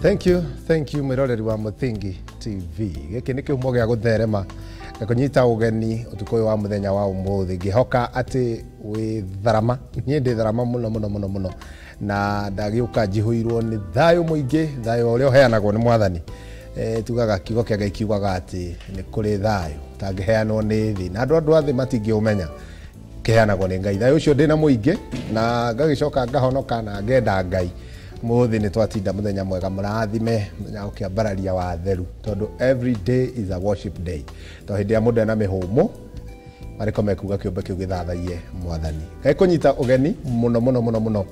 Thank you, thank you mwiroreri wa Muthingi TV. Giki ni kihumo gia gutherema kunyita ugeni utuku uyu wa muthenya wa umuthi ngihoka ati wi tharama. Nie ndi tharama muno muno muno muno na ndagiuka njihuirwo ni thayo muingi, thayo uria uheanagwo ni Mwathani. Tugaga kiugo kia Ngai kiugaga ati ni kuri thayo tangiheanwo ni thi na andu a thi matingĩũmenya, kiheanagwo ni Ngai. Thayo ucio ndina muingi na ngagicoka ngahonoka na ngenda Ngai. Muthi ni twatinda muthenya mwega murathime muthenya ukiambararia wa theru tondu every day is a worship day. To hindi ya mundu ena mihumu mariko mekuga kiumbe kiu githathaiye Mwathani. Ngai kunyita ugeni muno muno muno muno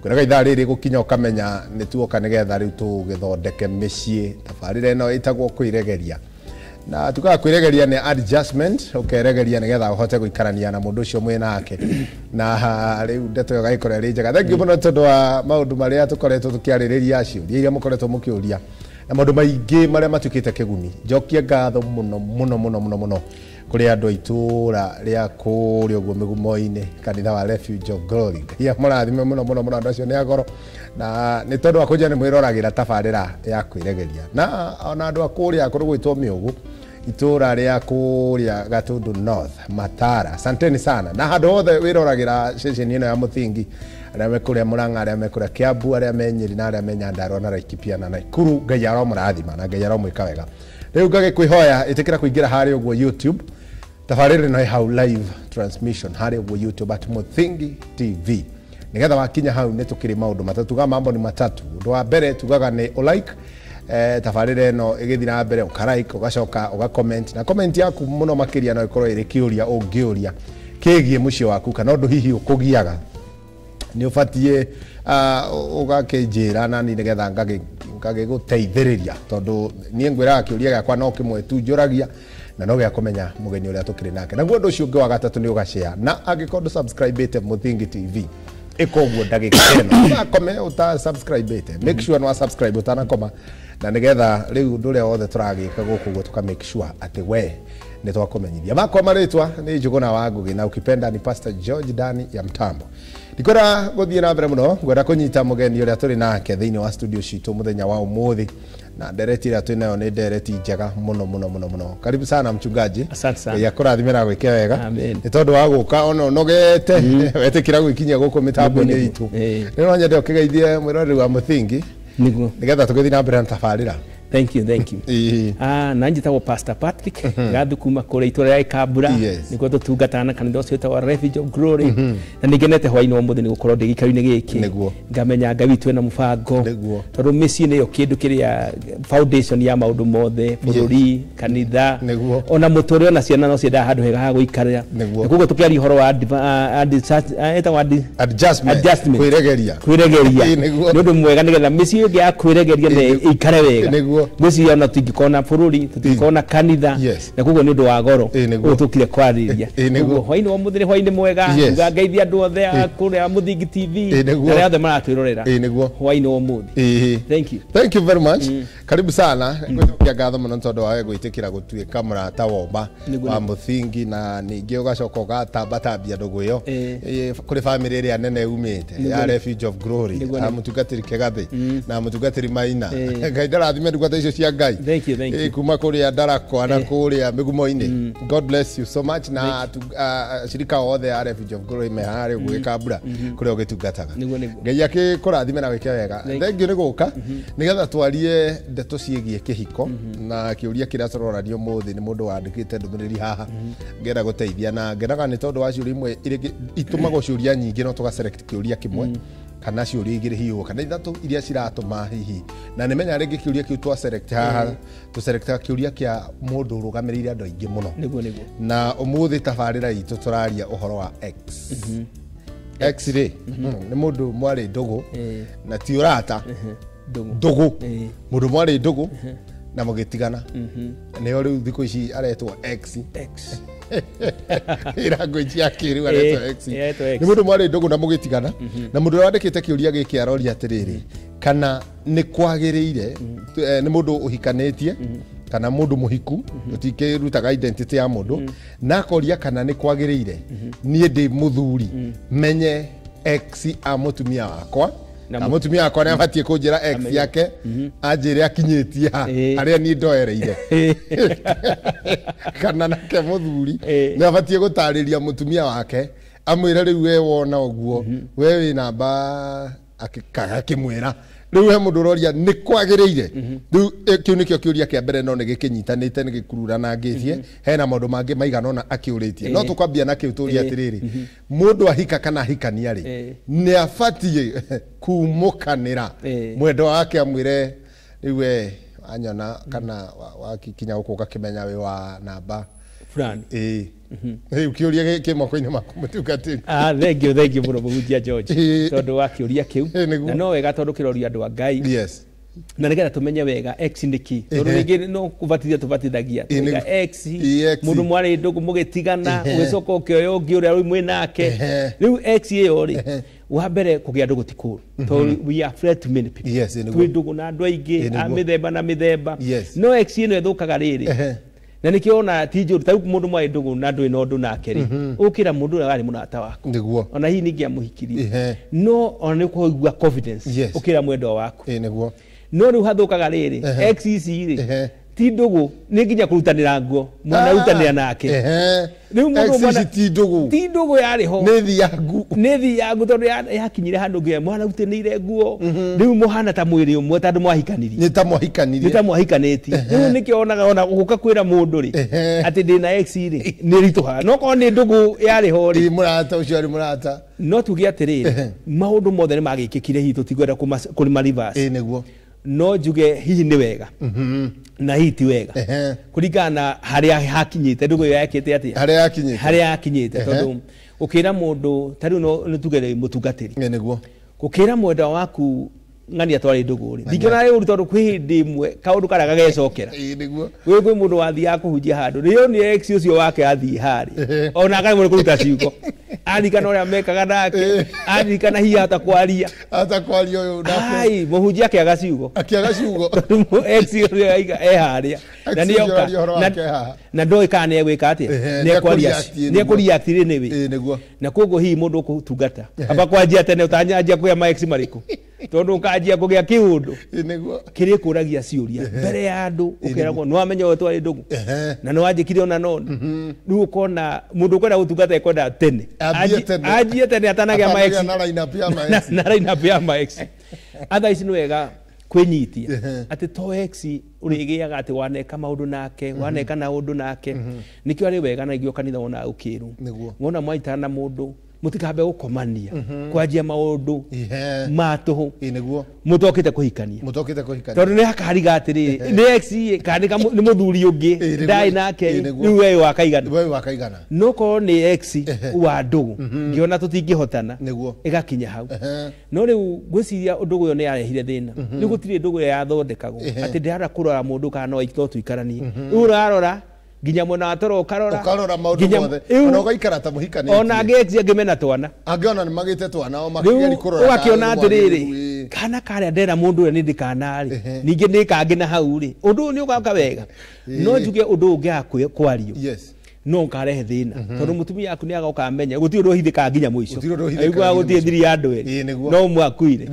kwiraga ithaa riri gukinya ukamenya ni tuoka nigetha riu tugithondeke micii. Tabarira ino itagwo kwiregeria na tukaga kwiregeria ni adjustment, ukeregeria nigetha uhote guikarania na mundu ucio mwi nake na riu ndeto ĩyo gagĩkorwo ĩrĩ njega. Thank you muno tondu wa maundu maria tukoretwo tukiarĩrĩria, ciũria iria mukoretwo mukiuria na maundu maingĩ maria matuĩkĩte kĩguni. Njokie ngatho muno muno muno muno muno kuri andu a itũra rĩa kũrĩa ũguo mĩgumo-inĩ, kanitha wa Refuge of Glory. Ngai amũrathime muno muno muno, andu acio nĩ agoro na nĩ tondũ wa kũnjia nĩ mwĩroragĩra tabarĩra ya kwĩregeria. Na ona andũ a kũrĩa kũrĩ gwĩtwo Mĩũgũ, itũra rĩa kũrĩa Gatundu North, Matara, asanteni sana. Na handũ hothe wĩroragĩra ceceni ĩno ya Muthingi, arĩa me kũrĩa Murang'a, arĩa me kũrĩa Kiambu, arĩa me Nyeri na arĩa me Nyandarua na Laikipia na Nakuru, Ngai aromũrathima na Ngai aromwĩka wega. Rĩu ngagĩkwĩhoya ĩtĩkĩra kũingĩra harĩa ũguo YouTube, tabarĩra ĩno ĩ hau live transmission harĩa ũguo YouTube at Muthingi TV. Nigetha wakinya hau nĩ tũkĩrĩ maũndũ matatu, tugaga mambo ni matatu. Ũndũ wa mbere tugaga nĩ ũlike tabarĩra ĩno ĩgĩthiĩ na mbere, ũkalike, ũgacoka ũgacomment, na comment yaku mũno makĩria no ĩkorwo ĩrĩ kĩũria ũngĩũria kĩgiĩ mũciĩ waku kana ũndũ hihi ũkũgiaga nĩ ũbatiĩ ũgakĩnjĩra nani nĩgetha ngagĩgũteithĩrĩria, tondũ niĩ ngwĩraga kĩũria gĩakwa no kĩmwe tu njũragia na no gĩa kũmenya mũgeni ũrĩa tũkĩrĩ nake. Naguo ũndũ ũcio ũngĩ wa gatatũ nĩ ũgashare, na angĩkorwo ndũ subscribe Muthingi TV ĩka ũguo ndagĩka ĩno, ũgakome ũta subscribe, make sure nĩ wa subscribe ũtanakoma, na nĩgetha rĩu ũndũ ũrĩa wothe tũragĩka gũkũ ũguo tũka make sure atĩ we nĩ twakũmenyithia. Makwa marĩtwa nĩ Njũgũna wa Ngũgĩ na ukipenda ni Pastor George Dani ya Mtambo. Ndikwenda gũthiĩ na mbere mũno, ngwenda kũnyita mũgeni ũrĩa tũrĩ nake thĩinĩ wa studio citũ mũthenya wa ũmũthĩ, na ndereti ĩrĩa twĩ nayo nĩ ndereti njega mũno mũno mũno mũno. Karibu sana mchungaji. Asante sana. Ngai akũrathime na gwĩke wega. Amen. Nĩ tondũ wa gũka ona ũnogete wetĩkĩra gwĩkinyia gũkũ mĩtambo-inĩ itũ. Nĩ no nyende ũkĩgeithie mwĩroreri wa Muthingi nĩguo nĩgetha tũgĩthiĩ na mbere na tabarĩra. Thank you, thank you. Na njĩtagwo Pastor Patrick Gathu kuma kũrĩa itũra rĩa Ikambura, nĩkuo tũtungataga na kanitha ũcio wĩtagwo Refuge of Glory, na nĩngenete hwaĩ-inĩ wa ũmũthĩ nĩ gũkorwo ndĩ gĩikaro-inĩ gĩkĩ, ngamenya Ngai witũ ena mũbango, tondũ mĩciĩ nĩyo kĩndũ kĩrĩa foundation ya maũndũ mothe, bũrũri, kanitha, ona mũtũrĩre, ona ciana no ciendaga handũ hega ha gũikara. Na koguo tũkĩaria ũhoro wa adjustment, kwĩregeria, kwĩregeria nĩ ũndũ mwega nĩgetha mĩciĩ ĩngĩ ya kwĩregeria na ĩikare wega. Ngwĩciria ona tũtingĩkorwo bũrũri, tũtingĩkorwo kanitha, na koguo nĩ ũndũ wa goro ũyũ tũkire kwarĩrĩria. Koguo hwaĩ-inĩ wa ũmũthĩ nĩ hwaĩ-inĩ mwega, tuga ngeithia andũ othe a kũrĩa Muthingi TV na arĩa othe maratwĩrorera hwaĩ-inĩ wa ũmũthĩ. Thank you. Thank you very much. Karibu sana. Ngũcokia ngatho mũno tondũ wa we gwĩtĩkĩra gũtuĩka mũrata womba wa Muthingi, na ningĩ ũgacoka ũgatambatambia ndũgũ ĩyo kũrĩ bamĩrĩ ĩrĩa nene umĩte ya Refuge of Glory, mũtungatĩri Kĩgathĩ na mũtungatĩri Maina. Ngai ndarathime ndungata icio cia Ngai. Thank you, thank you. Kuma kũrĩa Ndarakwa na kũrĩa mĩgumo-inĩ. God bless you so much. Na shirika othe a Refuge of Glory me harĩa ũguo Gĩkambura kũrĩa ũgĩtungataga. Ngai akĩkũrathime na wĩke wega. Thank you nĩ gũka nĩgetha twarie ndeto ciĩgiĩ kĩhiko na kĩũria kĩrĩa tũrorania ũmũthĩ nĩ mũndũ wandĩkĩte ndũmĩrĩri haha ngenda gũteithia, na ngenaga nĩ tondũ wa ciũria imwe itũmagwo ciũria nyingĩ no tũga select kĩũria kĩmwe kana ciũria igĩrĩ hihi kana ithatũ iria ciratũma hihi, na nĩ menya rĩngĩ kĩũria kĩu twa select haha tũ select kĩũria kĩa mũndũ ũrũgamĩrĩire andũ aingĩ mũno. Nĩguo nĩguo. Na ũmũthĩ tabarĩra itũ tũraria ũhoro wa ex. Ex rĩ nĩ mũndũ mwarĩ ndũgũ na ti ũrata, ndũgũ, mũndũ mwarĩ ndũgũ na mũgĩtigana, nĩo rĩu thikũ ici aretwo ex. Ĩrango ya kĩrĩu aretwo ex. Nĩ mũndũ mwarĩ ndũgũ na mũgĩtigana, na mũndũ ũrĩa wandĩkĩte kĩũria gĩkĩ aroria atĩrĩrĩ, kana nĩ kwagĩrĩire nĩ mũndũ ũhikanĩtie kana mũndũ mũhiku, tũtikĩrutaga identity ya mũndũ, na akoria kana nĩ kwagĩrĩire niĩ ndĩ mũthuri menye ex a mũtumia wakwa Na mũtumia wakwa nĩ abatiĩ kũnjĩra ex yake anjĩre akinyĩtie ha harĩa niĩ ndoereire. Kana nake mũthuri nĩ abatiĩ gũtarĩria mũtumia wake amwĩre rĩu we wona ũguo we wĩ namba akĩmwĩra rĩu he mũndũ ũroria nĩ kwagĩrĩire. Rĩu kĩu nĩkĩo kĩũria kĩa mbere no nĩ gĩkĩnyitanĩte nĩ gĩkururanangĩtie hena maũndũ mangĩ maigana ũna akĩũrĩtie no tũkwambia na kĩu tũrie atĩrĩrĩ mũndũ ahika kana ahikania rĩ nĩ abatiĩ kumũkanĩra mwendwa wake amwĩre rĩu we anyona kana wakinya gũkũ ũgakĩmenya wĩ wa namba fulani. Rĩu kĩũria kĩ moko-inĩ maku mũtungatĩri. Thank you mũno mũhunjia George tondũ wa kĩũria kĩu na no wega tondũ kĩroria andũ a Ngai. Yes. Na nĩgetha tũmenye wega ex nĩ kĩ tondũ rĩngĩ no kũbatithia tũbatithagia ex mũndũ mwarĩ ndũgũ mũgĩtigana ũgĩcoka ũkĩoya ũngĩ ũrĩa rĩu mwĩ nake rĩu ex ĩyo rĩ wa mbere kũgĩa ndũgũ ti kũũru tondũ we are friend to many people. Yes, twĩ ndũgũ na andũ aingĩ a mĩthemba na mĩthemba no ex ĩno ĩthũkaga rĩrĩ na nĩkĩo ona ti njũru ta rĩu mũndũ mwarĩ ndũgũ na ndũrĩ na ũndũ nake rĩ ũkĩra mũndũ ũrĩa warĩ mũrata waku nĩguo ona hihi ningĩ amũhikirie no ona nĩ ũkũigua confidence ũkĩra mwendwa waku nĩguo no rĩu hathũkaga rĩrĩ ex ici rĩ ti ndũgũ nĩ nginya kũrutanĩra nguo mwana rutanĩra nake rĩu mũndũ mwana ti ndũgũ ti ndũgũ yarĩ ho nĩ thiangu nĩ thiangu tondũ yakinyire handũ nginya mwana rutanĩire nguo rĩu mũhana ta mwĩrĩ ũmwe tondũ mwahikanirie nĩ ta mwahikanĩtie nĩ ta mwahikanĩtie rĩu nĩkĩo onaga ona gũka kwĩra mũndũ rĩ atĩ ndĩna ex rĩ nĩ ritũhaga no korwo nĩ ndũgũ yarĩ ho rĩ mũrata ũcio arĩ mũrata no tuge atĩrĩrĩ maũndũ mothe nĩ magĩkĩkire hihi tũtikwenda kũrĩma reverse nĩguo no njuge hihi nĩ wega na hihi ti wega kũringana na harĩa hakinyĩte ndũgũ ĩyo yakĩte atĩa harĩa yakinyĩte tondũ ũkĩra mũndũ ta rĩu nĩ tuge mũtungatĩri nĩguo gũkĩra mwendwa waku ng'ania twarĩ ndũgũ rĩ ndingĩona rĩ ũru tondũ kwĩ hĩndĩ ĩmwe kaũndũ karĩa gagecokera nĩguo kwĩ mũndũ wathiaga kũhunjia handũ rĩo nĩ ex ũcio wake athiĩ harĩ ona akaremwo nĩ kũruta ciugo aririkana ũrĩa mekaga nake aririkana hihi hata kwaria ũyũ ai mũhunjia akĩaga ciugo tondũ ex ũrĩa aiga e harĩa na nĩoka na ndoĩ kana nĩegwĩka atĩa nĩekũreact rĩ nĩwe nĩguo na koguo hihi mũndũ ũkũtungata aba kwanjia tene ũtanyanjia kũgĩa ma ex marĩkũ tondũ ũkanjia kũgĩa kĩũndũ nĩguo kĩrĩa kũragia ciũria mbere ya andũ ũkeragwo nĩ wamenya ũyũ twarĩ ndũgũ na nĩ wanjĩkire ona nona rĩu ũkona mũndũ ũkwenda gũtungata ekwenda tene anjie tene atanagĩa ma ex na line up ya ma ex otherwise nĩ wega kwĩnyitia atĩ to ex ũrĩgĩaga atĩ waneka maũndũ nake waneka na ũndũ nake nĩkĩo arĩ wega na igĩo kanitha wona ũkĩrwo wona mwaitana na mũndũ mũtikambe gũkomania kwanjia maũndũ ma tũhũ nĩguo mũtokĩte kũhikania tondũ nĩ akariga atĩrĩrĩ nĩ ex kana nĩ mũthuri ũngĩ ndarĩ nake rĩu we wakaigana no korwo nĩ ex wa ndũgũ ngĩona tũtingĩhotana ĩgakinya hau no rĩu ngwĩciria ndũgũ ĩyo nĩ yarehire thĩna rĩu gũtirĩ ndũgũ ĩrĩa yathondekagwo atĩ ndĩrarora kũrora mũndũ kana no tũikaranie rĩu ũrarora nginya mwena wa toro ukarora maundu mothe ona ugaikara ta muhikanĩtie ona angĩ ex angĩ mena twana angĩona nĩ magĩte twana o makĩgeria kũrora ũgakĩona atĩrĩrĩ kana karĩa ndera mũndũ ũrĩa nĩ ndĩkana rĩ ningĩ nĩ kangĩ na hau rĩ ũndũ ũyũ nĩ ũgaka wega no njuge ũndũ ũngĩaga kwario yes no ũkarehe thĩna tondũ mũtumia waku nĩ agoka amenya gũtirĩ ũndũ ũhithĩkaga nginya mũico aiguaga gũtirĩ thiri ya andũ erĩ no mwakuire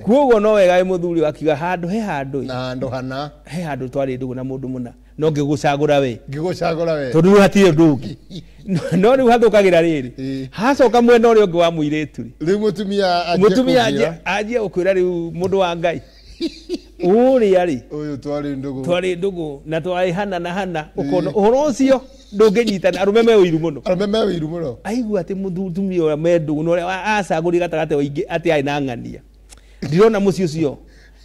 koguo no wega wĩ mũthuri wakiuga handũ he handũ na handũ hana he handũ twarĩ ndũgũ na mũndũ mũna no ngĩgũcagũra we tondũ rĩu hatirĩ ũndũ ũngĩ no rĩu hathũkagĩra rĩrĩ hacoka mwena ũrĩa ũngĩ wa mũirĩtu rĩ rĩu mũtumia anjie gũkwĩra rĩu mũndũ wa Ngai ũrĩa rĩ ũyũ twarĩ ndũgũ na twarĩ hana na hana ũkona ũhoro ũcio ndũngĩnyitana arũme me ũiru mũno aigua atĩ mũtumia ũrĩa me ndũgũ na ũrĩa acagũrire gatagatĩ wa ingĩ atĩ arĩ na ng'ania ndirona mũciĩ ũcio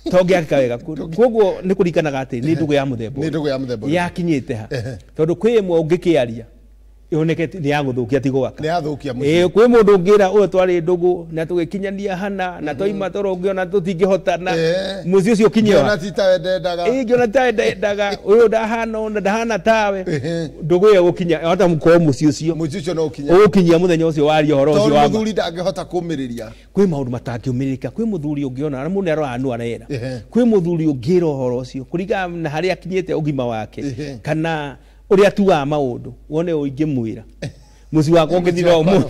tongĩakĩka wega koguo nĩ kũririkanaga atĩ nĩ ndũgũ ya mũthemba yakinyĩte ha tondũ kwĩ ĩmwe ũngĩkĩaria ĩoneke nĩ ya gũthũkia ti gwaka kwĩ mũndũ ũngĩra ũyũ twarĩ ndũgũ na tũgĩkinyania hana na twaima toro ũngĩona tũtingĩhotana mũciĩ ũcio ũkinye ngĩona tawe ndendaga ũyũ ndahana ona ndahana tawe ndũgũ ĩyo gũkinya hota gũkorwo mũciĩ ũcio ũgũkinyia mũthenya ũcio waria ũhoro ũcio wa mũthuri ndangĩhota kũmĩrĩria kwĩ maũndũ matangĩũmĩrĩrĩka kwĩ mũthuri ũngĩona na mũndũ nĩaroraga nũ arera kwĩ mũthuri ũngĩra ũhoro ũcio kũringana na harĩa akinyĩte ũgima wake kana ũrĩa atuaga maũndũ wone ũingĩmwĩra mũciĩ wakwa ũngĩthira ũmũthĩ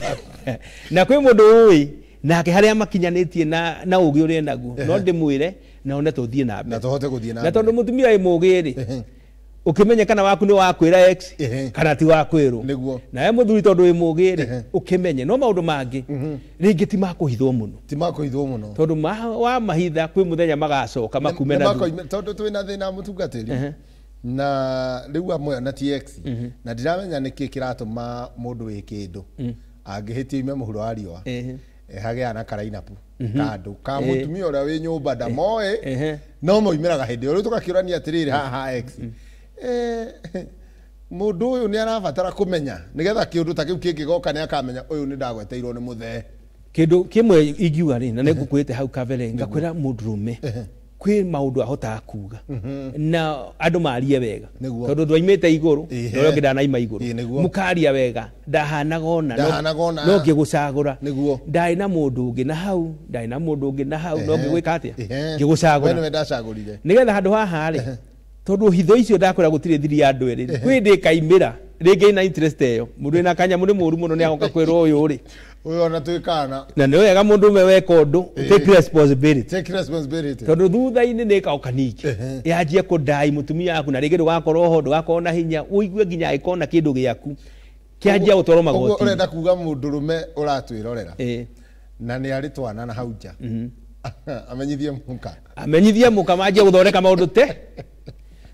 na kwĩ mũndũ ũĩ Nake harĩa makinyanĩtie na ũgĩ ũrĩa naguo no ndĩmwĩre na one tũthiĩ na mbere. Na tũhote gũthiĩ na mbere. Na tondũ mũtumia wĩ mũgĩ rĩ, ũkĩmenye kana waku nĩ wakwĩra ex kana ti wakwĩrwo. Nĩguo. Nawe mũthuri tondũ wĩ mũgĩ rĩ, ũkĩmenye no maũndũ mangĩ rĩngĩ ti makũhithwo mũno. Ti makũhithwo mũno. Tondũ wa mahitha kwĩ mũthenya magacoka makume na thutha. Tondũ twĩna thĩna mũtungatĩri. Na rĩu amwe na ti ex. Na ndiramenya nĩkĩ kĩratũma mũndũ wĩ kĩndũ angĩhĩtia ime mũhuro wa riũa hagĩa na karainapu kandũ ka mũtumia ũrĩa wĩ nyũmba ndamoĩ no moimĩraga hĩndĩ ĩyo. Rĩu tũgakĩũrania atĩrĩrĩ haha ex mũndũ ũyũ nĩ arabatara kũmenya nĩgetha kĩũndũ ta kĩu kĩngĩgoka nĩ akamenya ũyũ nĩ ndagweteirwo nĩ mũthee. Kĩndũ kĩmwe ingiuga rĩ, na nĩ ngũkwĩrĩte hau kabere, ngakwĩra mũndũrũme kwĩ maũndũ ahotaga kuga na andũ marie wega tondũ ndwaimĩte igũrũ na ũrĩa ũngĩ ndanaima igũrũ, mũkaria wega ndahanaga ona no ngĩgũcagũra, ndarĩ na mũndũ ũngĩ na hau, ndarĩ na mũndũ ũngĩ na hau, no ngĩgwĩka atĩa, ngĩgũcagũra nĩgetha handũ haha rĩ, tondũ hitho icio ndakwĩra gũtirĩ thiri ya andũ erĩ, kwĩ ndĩ kaimĩra rĩngĩ ina interest ĩyo, mũndũ wĩna kanyamũ nĩ mũru mũno nĩ agoka kwĩrwo ũyũ rĩ, ũyũ ona twĩkana na nĩ wega mũndũ ũmwe weka ũndũ take responsibility, take responsibility, tondũ thutha-inĩ nĩ ĩkaũka ningĩ yanjie kũndai mũtumia waku, na rĩngĩ ndũgakorwo ho, ndũgakorwo na hinya, ũigue nginya agĩkorwo na kĩndũ gĩaku kĩanjia gũtwarwo magoti. Ũguo ũrenda kuga mũndũrũme ũratwĩrorera na nĩ arĩ twana na hau nja amenyithie mũka, amenyithie mũka manjie gũthondeka maũndũ te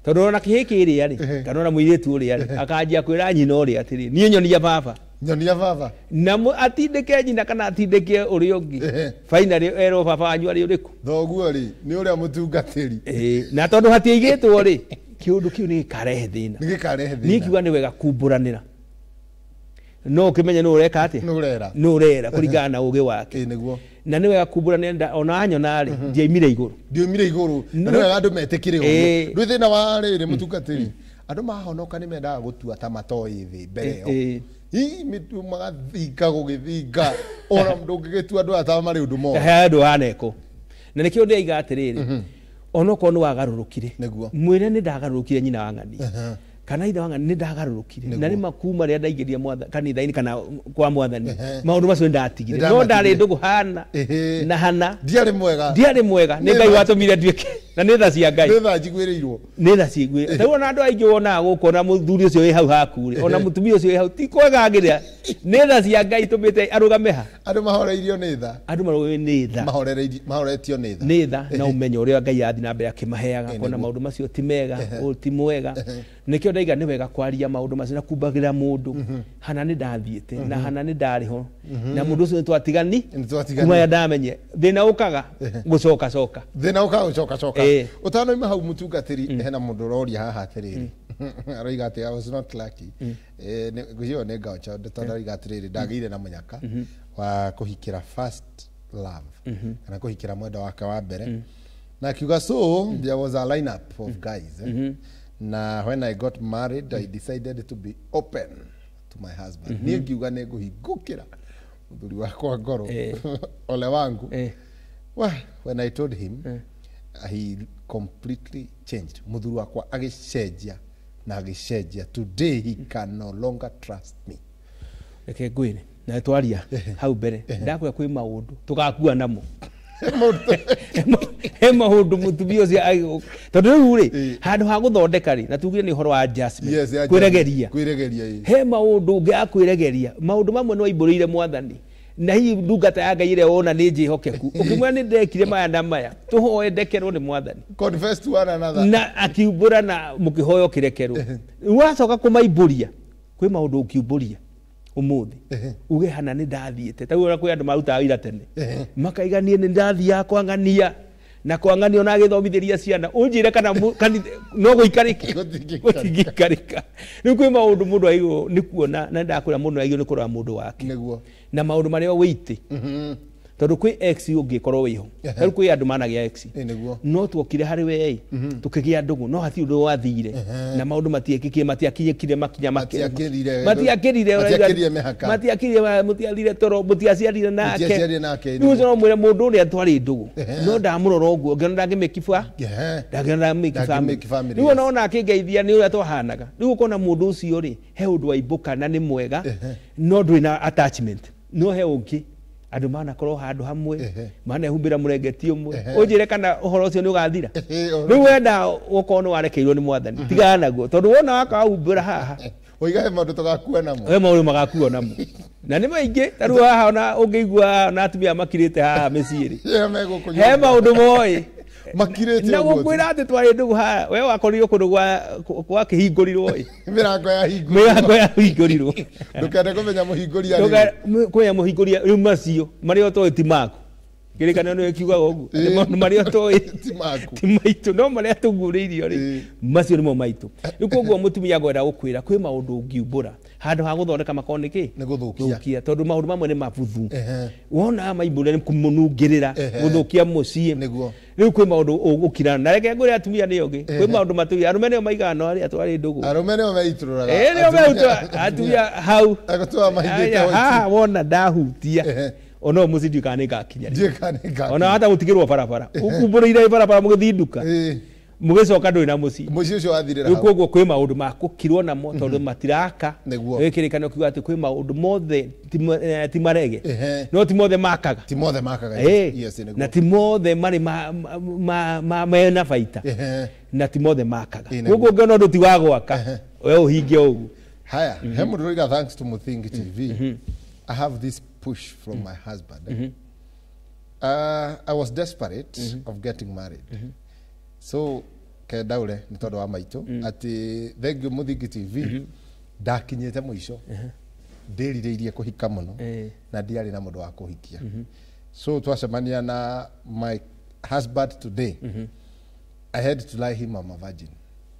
tondũ ona kĩhĩ kĩrĩa rĩ, kana ona mũirĩtu ũrĩa rĩ, akanjia kwĩra nyina ũrĩa atĩrĩ, niĩ nyonia baba, nyonia baba, na atindĩke nyina kana atindĩke ũrĩa ũngĩ, finally erwo baba wanyu arĩ ũrĩkũ, thoguo rĩ nĩ ũrĩa mũtungatĩri. Na tondũ hatiaigĩtwo rĩ, kĩũndũ kĩu nĩ gĩkarehe thĩna, nĩ gĩkarehe thĩna. Niĩ ngiuga nĩ wega kumbũranĩra, no ũkĩmenye nũ ũreka atĩa, nũ ũrera kũringana na ũgĩ wake. Nĩguo. Na nĩ wega kumbũranĩra, ona anyona rĩ, ndiaimire igũrũ, ndiaimire igũrũ, na nĩ wega andũ metĩkĩre ũguo. Ndwĩ thĩna wa rĩrĩ mũtungatĩri, andũ mahonoka nĩ mendaga gũtua ta matoĩ thĩ mbere ĩyo, hihi mĩtu magathinga gũgĩthinga, ona ndũngĩgĩtua andũ aya ta marĩ ũndũ moĩ, he andũ waneko. Na nĩkĩo ndĩaiga atĩrĩrĩ, onokorwo nĩ wagarũrũkire, mwĩre nĩ ndagarũrũkire nyina wa ng'ania kana ithe wa ng'ania nĩ ndagarũrũkire, na rĩma kuma rĩrĩa ndaingĩrire kanitha-inĩ kana kwa mwathani, maũndũ macio nĩ ndatigire, no ndarĩ ndũgũ hana na hana, ndiarĩ mwega, ndiarĩ mwega, nĩ Ngai watũmire nduĩke, na nĩ tha cia Ngai, nĩ tha njiguĩrĩirwo, nĩ tha ciiguĩrĩirwo. Ta rĩu ona andũ aingĩ wonaga gũkũ, ona mũthuri ũcio wĩ hau haku rĩ, ona mũtumia ũcio wĩ hau, ti kwega angĩrĩa, nĩ tha cia Ngai itũmĩte arũgame ha. Andũ mahoreirio nĩ tha, andũ mahoreirio nĩ tha, mahoretio nĩ tha, nĩ tha na ũmenyo ũrĩa Ngai athiĩ na mbere akĩmaheaga, kuona maũndũ macio ti mega, ũyũ ti mwega. Nĩkĩo ndaiga nĩ wega kwaria maũndũ macio na kumbagĩra mũndũ, hana nĩ ndathiĩte na hana nĩ ndarĩ ho, na mũndũ ũcio nĩ twatigani, kuma rĩrĩa ndamenye thĩna ũkaga gũcoka coka, thĩna ũkaga gũcoka coka. Ũtanoima hau mũtungatĩri, hena mũndũ ũroria haha atĩrĩrĩ, aroiga atĩ I was not lucky, ngwĩciria nĩ ngaucha, tondũ aroiga atĩrĩrĩ, ndagĩire na mũnyaka wa kũhikĩra first love, kana kũhikĩra mwendwa wake wa mbere, na akiuga so there was a lineup of guys, na when I got married I decided to be open to my husband. Niĩ ngiuga nĩ ngũhingũkĩra mũthuri wakwa ngoro ole wangu. Well, when I told him, he completely changed. Mũthuri wakwa agĩcenjia na agĩcenjia. Today he can no longer trust me. Reke ngwĩre, na twaria hau mbere, ndakwĩra kwĩ maũndũ tũgakua namo. He maũndũ mũtumia ũcio, tondũ rĩu rĩ, handũ ha gũthondeka rĩ, na tugire nĩ ũhoro wa adjustment, kwĩregeria, he maũndũ ũngĩ akwĩregeria, maũndũ mamwe nĩ waimbũrĩire mwathani, na hihi ndungata ya Ngai ĩrĩa wona nĩ njĩhokeku, ũkĩmwĩra nĩ ndekire maya na maya, tũhoe ndekerwo nĩ mwathani, confess to one another, na akiumbũra na mũkĩhoya ũkĩrekerwo. Wacoka kũmaimbũria, kwĩ maũndũ ũkiumbũria ũmũthĩ uge hana nĩ ndathiĩte, ta rĩu kwĩ andũ marutaga wĩra tene makaiga niĩ nĩ ndathiaga kwang'ania na kwang'ania ona agĩthomithĩria ciana, ũnjĩre kana no gũikarĩke, gũtingĩikarĩka. Rĩu kwĩ maũndũ mũndũ aigwo nĩ kuona, na ndakwĩra mũndũ aigwo nĩ kũrora mũndũ wake na maũndũ marĩa wĩite, tondũ kwĩ ex ũngĩkorwo wĩho, rĩu kwĩ andũ managĩa ex, no tuokire harĩ we tũkĩgĩa ndũgũ, no hatirĩ ũndũ wathire, na maũndũ matiekĩkire, matiakinyĩkire makinya matiakĩrire, matiakĩrire, mũtiathire toro, mũtiaciarire nake. Rĩu ũcio no mwĩre mũndũ ũrĩa twarĩ ndũgũ, no ndamũrora ũguo ngĩona ndangĩmĩkiba, ndangĩona ndangĩmĩkiba. Rĩu ona ona akĩngeithia nĩ ũrĩa twahanaga. Rĩu ũkona mũndũ ũcio rĩ, he ũndũ waimbũka na nĩ mwega, no ndũrĩ na attachment, no he ũngĩ Andũ manakorwo handũ hamwe manehumbĩra mũrengeti ũmwe ũnjĩre kana ũhoro ũcio nĩ ũgathira. Rĩu wenda gũkorwo nĩ warekeirwo nĩ mwathani tigana naguo tondũ wona wakahumbĩra haha oiga he maũndũ tũgakua namo, he maũndũ magakuo namo na nĩ maingĩ. Ta rĩu haha ona ũngĩigua ona atumia makirĩte haha mĩciĩ rĩ, he maũndũ moĩ makirĩte na gũkwĩra atĩ twarĩ ndũgũ haha we wakorirwo kũndũ gwa kĩhingũrirwo ĩ mĩrango yahingũrirwo ndũkende kũmenya mũhingũria rĩu kũmenya mũhingũria rĩu macio marĩa ũtoĩ ti maku kĩrĩkanĩro nĩwe kiugaga ũguo atĩ maũndũ marĩa ũtoĩ ti maitũ no marĩa tũguũrĩirio rĩ macio nĩmo maitũ. Rĩu koguo mũtumia ngwenda gũkwĩra kwĩ maũndũ ũngiumbũra handũ ha gũthondeka makorwo nĩ kĩ nĩ gũthũkia tondũ maũndũ mamwe nĩ mabuthu wona maimbũra nĩ kũmũnungĩrĩra gũthũkia mũciĩ. Rĩu kwĩ maũndũ ũgũkirana na reke ngwĩre atumia nĩo ngĩ kwĩ maũndũ matũire arũme nĩo maigana no arĩa twarĩ ndũgũ arũme nĩo meitũrũraga nĩo meitũrũraga atumia hau haha wona ndahutia ona mũciĩ ndiũĩ kana nĩngakinya ona hata gũtigĩrwo barabara ũkumbũrĩire barabara mũgĩthinduka mũgĩcoka ndũrĩ na mũciĩ mũciĩ ũcio wathirĩra hau. Rĩu koguo kwĩ maũndũ ma gũkirwo namo tondũ matiraka. Kĩrĩkanĩro kiuga atĩ kwĩ maũndũ mothe ti marege no ti mothe makaga ti mothe makaga na ti mothe marĩ mena baita na ti mothe makaga. Koguo ũngĩona ũndũ ti wa gwaka we ũhinge ũguo. Haya he mũndũ ũroiga thanks to Muthingi TV I have this push from my husband. I was desperate of getting married. So kendaure nĩ tondũ wa maitũ atĩ thank you Muthingi TV ndakinyĩte mũico ndĩrirĩirie kũhika mũno na ndiarĩ na mũndũ wa kũhikia. So twacemania na my husband today I had to lie him I'm a virgin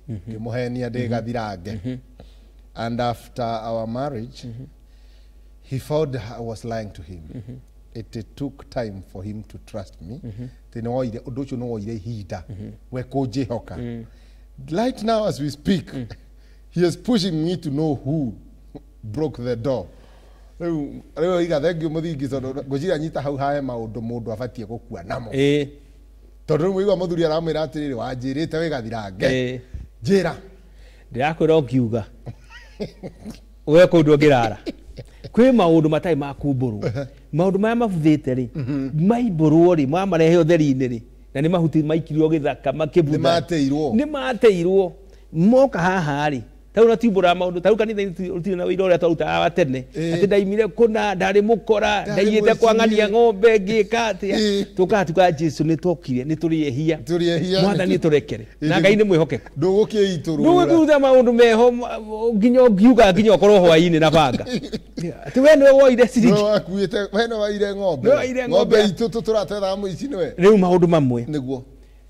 ngĩmũhenia ndĩ gathirange. And after our marriage he found I was lying to him. It took time for him to trust me. Ũndũ ũcio nĩ woire ihinda we kũnjĩhoka. Right now as we speak he is pushing me to know who broke the door. Rĩu oiga thank you Muthingi tondũ ngwĩciria nyita hau hae maũndũ mũndũ abatiĩ gũkua namo tondũ rĩu mũigua mũthuri aramwĩra atĩrĩrĩ wanjĩrĩte wĩ gathirange njĩra ndĩrakwĩra ũngiuga we kũndũ ũngĩrara kwĩ maũndũ matarĩ ma kumbũrwo maũndũ maya mabuthĩte rĩ maimbũrwo rĩ mamarehe ũtheri-inĩ rĩ na nĩ mahuti maikirio gĩthaka makĩbutha nĩ mateirwo moka haha rĩ tau na tiumbũraga maũndũ tau kanitha-inĩ tũtirĩ na wĩira ũrĩa twarutaga wa tene atĩ ndaimire kũna ndarĩ mũkora ndaiyĩte kwang'ania ng'ombe ngĩka atĩa tũkaga tukaga Jesu nĩ twokire nĩ tũrĩ ehia mwathani tũrekere na Ngai nĩ mwĩhokeku ndũgũkĩitũrũra ndũgũkĩruta maũndũ meho nginya ũngiuga nginya ũkorwo hwaĩ-inĩ na banga atĩ we nĩwe woire ciringi we nĩwe waire ng'ombe ng'ombe itũ tũratwethaga mũici nĩwe. Rĩu maũndũ mamwe nĩguo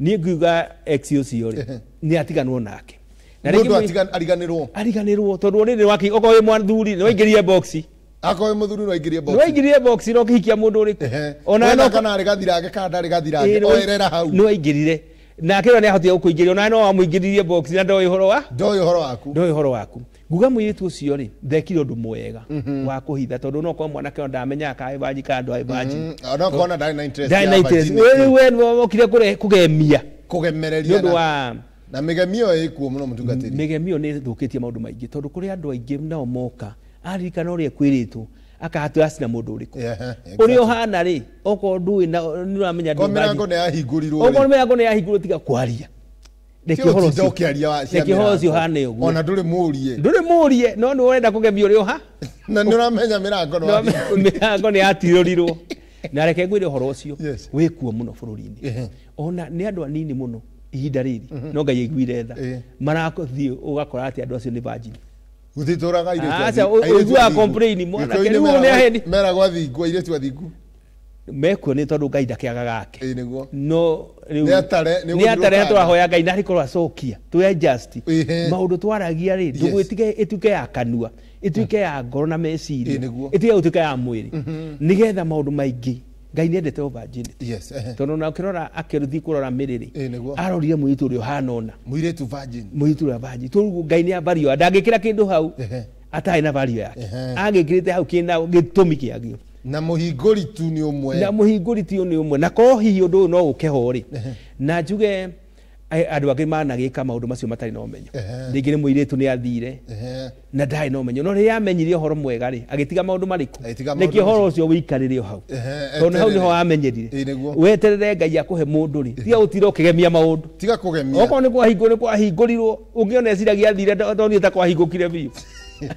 niĩ ngiuga ex ũcio rĩ nĩ atiganwo nake na rĩngĩ ariganĩrwo ariganĩrwo tondũ rĩrĩ waki okorwo wĩ mwathuri nĩ waingĩrire box akorwo wĩ mũthuri nĩ waingĩrire box nĩ waingĩrire box no ũkĩhikia mũndũ ũrĩkũ ona no kana arĩ gathirange kana ndarĩ gathirange oerera hau nĩ waingĩrire nake ũrĩa nĩ ahotire gũkũingĩria ona no wamũingĩririe box na ndoĩ ũhoro wa ndoĩ ũhoro waku nguga mũirĩtu ũcio rĩ ndekire ũndũ mwega wa kũhitha tondũ no korwo mwanake ndamenyaga kana ĩbanji kana ndwarĩ banji no kona ndarĩ na interest ya banji rĩu we nĩwe wokire kũgemia kũgemereria nĩ ũndũ wa na mĩgemio ĩkuo mũno mũtungatĩri mĩgemio nĩ ĩthũkĩtie maũndũ maingĩ tondũ kũrĩ andũ aingĩ nao moka aririkana ũrĩa ekwĩrĩtwo akahatũra cina mũndũ ũrĩkũ ũrĩa ũhana rĩ okorwo ndũĩ na nĩ ũramenya ndũ mĩrango nĩ yahingũrirwo okorwo mĩrango nĩ yahingũrirwo tiga kwaria reke ũhoro ũcio ũhane ũguo ona ndũrĩ mũrie ndũrĩ mũrie no nĩ ũrenda kũgemia ũrĩa ũha na nĩ ũramenya mĩrango mĩrango nĩ yatirũrirwo na reke ngwĩre ũhoro ũcio wĩkuo mũno bũrũri-inĩ ona nĩ andũ anini mũno ihinda rĩrĩ no Ngai aiguire tha marathiĩ ũgakora atĩ andũ acio nĩ virgin gũtitũraga airĩtu ũiguaga complain mwanake rĩu nĩ aheni meragwo athingu airĩtu athingu mekuo nĩ tondũ Ngai ndakĩagaga ake no rĩu nĩ atare tũrahoya Ngai na arĩkorwo acokia tũ adjust maũndũ twaragia rĩ ndũgwĩtige ĩtuĩke ya kanua ĩtuĩke ya ngoro na meciria ĩtige gũtuĩka ya mwĩrĩ nĩgetha maũndũ maingĩ Ngai nĩ endete virginity. Yes. Tondũ na ũkĩrora akĩrũthi kũrora mĩrĩrĩ arorire mũirĩtu ũrĩa ũhana ũna mũirĩtu virgin mũirĩtu ũrĩa virgin tondũ Ngai nĩ avario ndangĩkĩra kĩndũ hau atarĩ na value yake agĩkĩrĩte hau kĩna gĩtũmi kĩagio na mũhingũri tu nĩ ũmwe na mũhingũri tu nĩ ũmwe na korwo hihi ũndũ ũyũ no ũke ho rĩ na njuge Andũ angĩ managĩka maũndũ macio matarĩ na ũmenyo. Rĩngĩ nĩ mũirĩtu nĩ athire na ndarĩ na ũmenyo, no rĩrĩa amenyire ũhoro mwega rĩ, agĩtiga maũndũ marĩkũ? Nĩkĩo ũhoro ũcio wĩikarĩre o hau, tondũ hau nĩho wamenyerire. Weterere Ngai akũhe mũndũ rĩ, tiga gũtinda ũkĩgemia maũndũ, tiga kũgemia. Okorwo nĩ kwahingũrwo nĩ kwahingũrirwo, ũngĩona eciragia athire ndonire ta kwahingũkire biũ.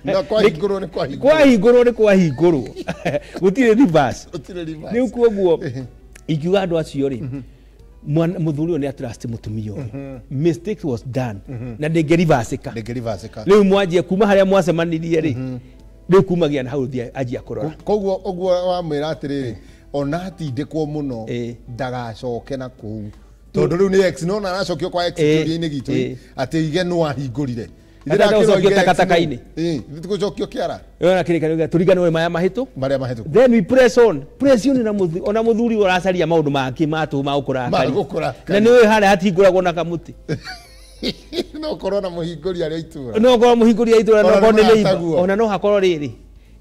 Na kwahingũrwo nĩ kwahingũrwo, kwahingũrwo nĩ kwahingũrwo, gũtirĩ reverse, rĩu koguo ingiuga andũ acio rĩ, mũthuri ũyũ nĩ atrust mũtumia ũyũ. Mistake was done na ndĩngĩrivacĩka. Rĩu mwanjie kuma harĩa mwacemanirie rĩ, rĩu kumagia na hau thiĩ anjia kũrora. Koguo ũguo wamwĩra atĩrĩrĩ, ona atindĩkwo mũno ndagacoke na kũu, tondũ rĩu nĩ ex, nona aracokio kwa ex kĩũria-inĩ gitũ atĩ ige nũ ahingũrire. Gũcokio takataka-inĩ. Gũcokio kĩara. Ona kĩrĩkanĩro tũriganĩrwo maya mahĩtũ. Marĩa mahĩtũku. Then we press on. Press on na mũthuri, ona mũthuri ũracaria maũndũ mangĩ ma tũhũ ma gũkũrakaria. Na nĩ ũĩ harĩa hatingũragwo na kamũtĩ. No ũkorwo na mũhingũri arĩa itũra. No ũkorwo mũhingũri arĩa itũra, no ũkorwo nĩ neighbor. Ona no hakorwo rĩrĩ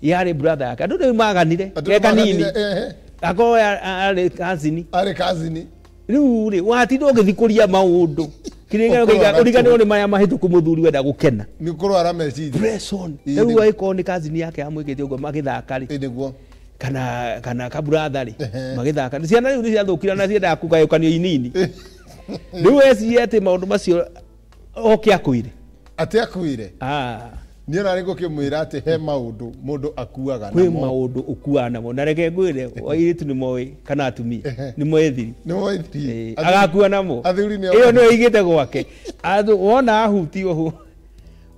yarĩ brother yake. Andũ rĩu maganire ke kanini. Akorwo arĩ cousin. Arĩ cousin. Rĩu rĩ watinda ũgĩthikũria maũndũ. Ũriganĩrwo nĩ marĩa mahĩtũku, mũthuri wenda gũkena. Nĩ kũrwara meciria. Press on. Rĩu angĩkorwo nĩ cousin yake yamwĩkĩte ũguo magĩthaka rĩ, nĩguo, kana kaburatha rĩ, magĩthaka. Ciana rĩu nĩ ciathũkire na ciendaga kũgayũkanio inini. Rĩu ecirie atĩ maũndũ macio oke akuire. Atĩ akuire? Niĩ ona nĩ ngũkĩmwĩra atĩ he maũndũ mũndũ akuaga namo. Kwĩ maũndũ ũkuaga namo, na reke ngwĩre airĩtu nĩ moĩ kana atumia nĩ moĩ thiri. Nĩ moĩ thiri. Agakua namo. Athuri nĩo. Ĩyo nĩyo ĩigĩte gwake. Wona ahutio ũguo,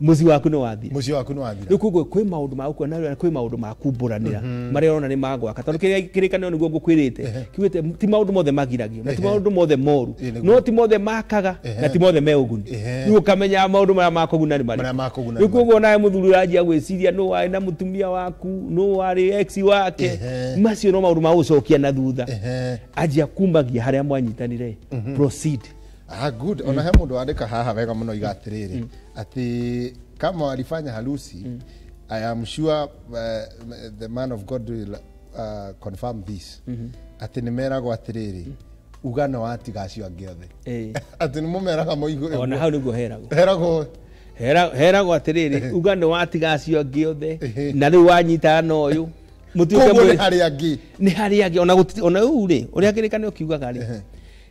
mũciĩ waku nĩ wathira. Mũciĩ waku nĩ wathira. Rĩu koguo kwĩ maũndũ ma gũkua na kwĩ maũndũ ma kumbũranĩra marĩa ũrona nĩ ma gwaka, tondũ kĩrĩkanĩro nĩguo ngũkwĩrĩte kiugĩte ti maũndũ mothe magiragio, na ti maũndũ mothe moru, no ti mothe makaga na ti mothe me ũguni. Rĩu ũkamenya maũndũ marĩa makũguna nĩ marĩkũ. Rĩu koguo nawe mũthuri ũranjia gwĩciria nũ warĩ na mũtumia waku, nũ warĩ ex wake, macio no maũndũ ma gũcokia na thutha. Anjia kumagia harĩa mwanyitanire, proceed. Good. Ona he mũndũ wandĩka haha wega mũno iga atĩrĩrĩ, atĩ kama walifanya harusi, I am sure the man of God will confirm this. Atĩ nĩ meragwo atĩrĩrĩ, uga no watiga acio angĩ othe. Atĩ nĩ mũmeraga moigue. Ona hau nĩguo heragwo. Heragwo. Heragwo atĩrĩrĩ, uga nĩ watiga acio angĩ othe, na rĩu wanyitana na ũyũ. Mũtuĩke nĩ harĩ angĩ. Nĩ harĩ angĩ, ona rĩu rĩ, ũrĩa kĩrĩkanĩro kiugaga rĩ,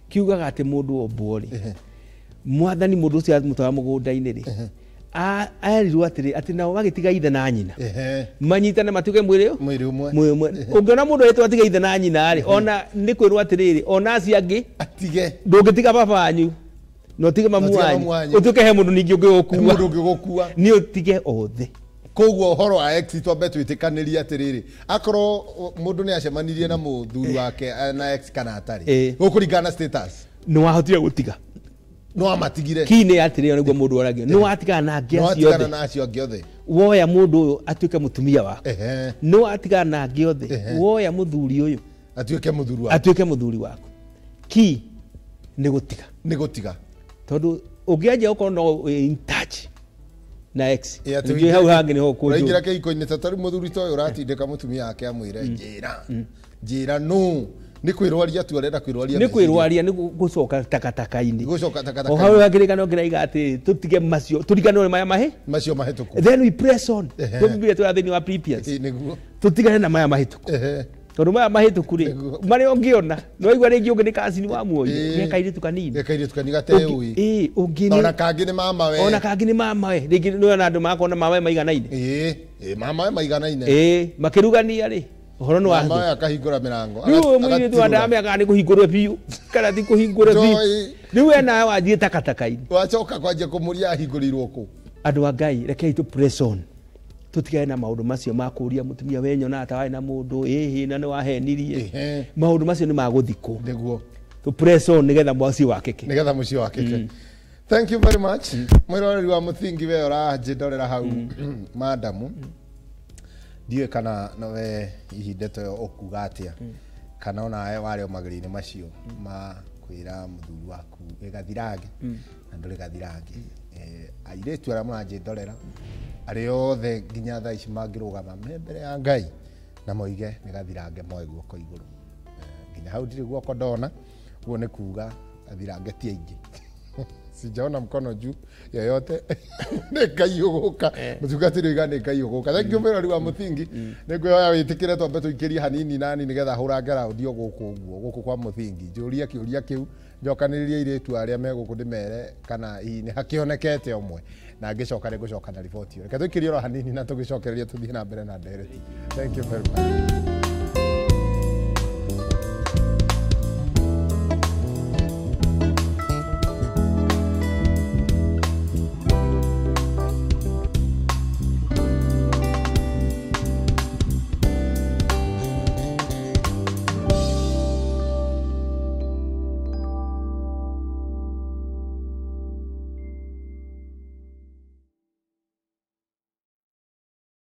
kiugaga atĩ mũndũ ombwo rĩ, mwathani mũndũ ũcio amũtwara mũgũnda-inĩ rĩ, erirwo atĩrĩ, atĩ nao magĩtiga ithe na nyina manyitane matuĩke mwĩrĩ ũmwe. Ũngĩona mũndũ etwo atiga ithe na nyina rĩ, ona nĩ kwĩrwo atĩrĩrĩ, ona acio angĩ atige, ndũngĩtiga baba wanyu na ũtige mamu wanyu, ũtuĩke he mũndũ ningĩ ũngĩgũkua, nĩ ũtige othe. Koguo ũhoro wa ex twambe twĩtĩkanĩrie atĩrĩrĩ, akorwo mũndũ nĩ acemanirie na mũthuri wake na ex kana atarĩ, gũkũringana na status, nĩ wahotire gũtiga, nĩ wamatigire. Key nĩ atĩrĩrĩ, nĩguo mũndũ oragio, nĩ watigana na angĩ acio othe, na acio angĩ othe, woya mũndũ ũyũ atuĩke mũtumia waku, nĩ watigana na angĩ othe, woya mũthuri ũyũ atuĩke mũthuri waku, atuĩke mũthuri waku. Key nĩ gũtiga, nĩ gũtiga, tondũ ũngĩanjia gũkorwo no in touch na ex, ningĩ hau hangĩ nĩho kũnjũra. Ũraingĩra kĩhiko-inĩ ta tarĩu mũthuri ta ũyũ ũratindĩka mũtumia wake amwĩre njĩra nũ, nĩ kwĩrwaria tu arenda kwĩrwaria, nĩ kwĩrwaria, nĩ gũcoka takataka-inĩ, gũcoka takataka-inĩ. O hau kĩrĩkanĩro kĩraiga atĩ tũtige macio, tũriganĩrwo nĩ maya macio mahĩtũku, then we press on. Tũbibire tũrĩa thĩinĩ wa Philippians, nĩguo tũtigane na maya mahĩtũku, tondũ maya mahĩtũku rĩ, marĩa ũngĩona nĩ waigua rĩngĩ ũngĩ nĩ cousin wa muoyo, ge kairĩtu kanini, ge kairĩtu kanini gateũĩ, ũngĩ nĩ ona kangĩ nĩ mamawe, ona kangĩ nĩ mamawe, rĩngĩ nĩ ona andũ magakorwo na mamawe maiganaine, mamawe maiganaine, makĩrugania rĩ, ũhoro nĩ wathĩ, mamawe akahingũra mĩrango, rĩu mũirĩtu wa ndamĩakaga nĩ kũhingũrwo biũ kana ti kũhingũrwo biũ, rĩu we nawe wanjie takataka-inĩ, wacoka kwanjia kũmũria ahingũrĩirwo kũ. Andũ a Ngai, rekei tũ press on, tũtigane na maũndũ macio ma kũũria mũtumia we nyonaga ta warĩ na mũndũ, ĩhĩ na nĩ wahenirie, maũndũ macio nĩ ma gũthikwo, nĩguo tũ press on nĩgetha mũciĩ wakĩke, nĩgetha mũciĩ wakĩke. Thank you very much. Mwĩroreri wa mũthingi we ũranjĩndorera hau, madamu, ndiũĩ kana nowe hihi ndeto ĩyo ũkuga atĩa, kana onawe warĩ o magerio-inĩ macio ma kwĩra mũthuri waku wĩ gathirange na ndũrĩ gathirange. Airĩtu arĩa mũranjĩndorera arĩa othe nginya thaa ici mangĩrũgama me mbere ya Ngai na moige nĩ gathirange, moe guoko igũrũ. Nginya hau ndirĩ guoko ndona, ũguo nĩ kuga gathirange ti aingĩ. Sijaona mkono juu yoyote. Nĩ Ngai ũgũka. Mũtungatĩri oiga nĩ Ngai ũgũka. Thank you mwĩrori wa Mũthingi. Nĩ ngwĩhoya wĩtĩkĩre twambe tũikĩrie hanini nani nĩgetha hũrange raundi o gũkũ ũguo gũkũ kwa Mũthingi. Njũrie kĩũria kĩu, njokanĩrĩrie airĩtu arĩa me gũkũ ndĩmere kana hihi nĩ hakĩonekete ũmwe, na ngĩcoka nĩ ngũcoka na riboti ĩyo. Reke tũikĩrie oro hanini na tũgĩcokereria tũthiĩ na mbere na ndereti. Thank you very much.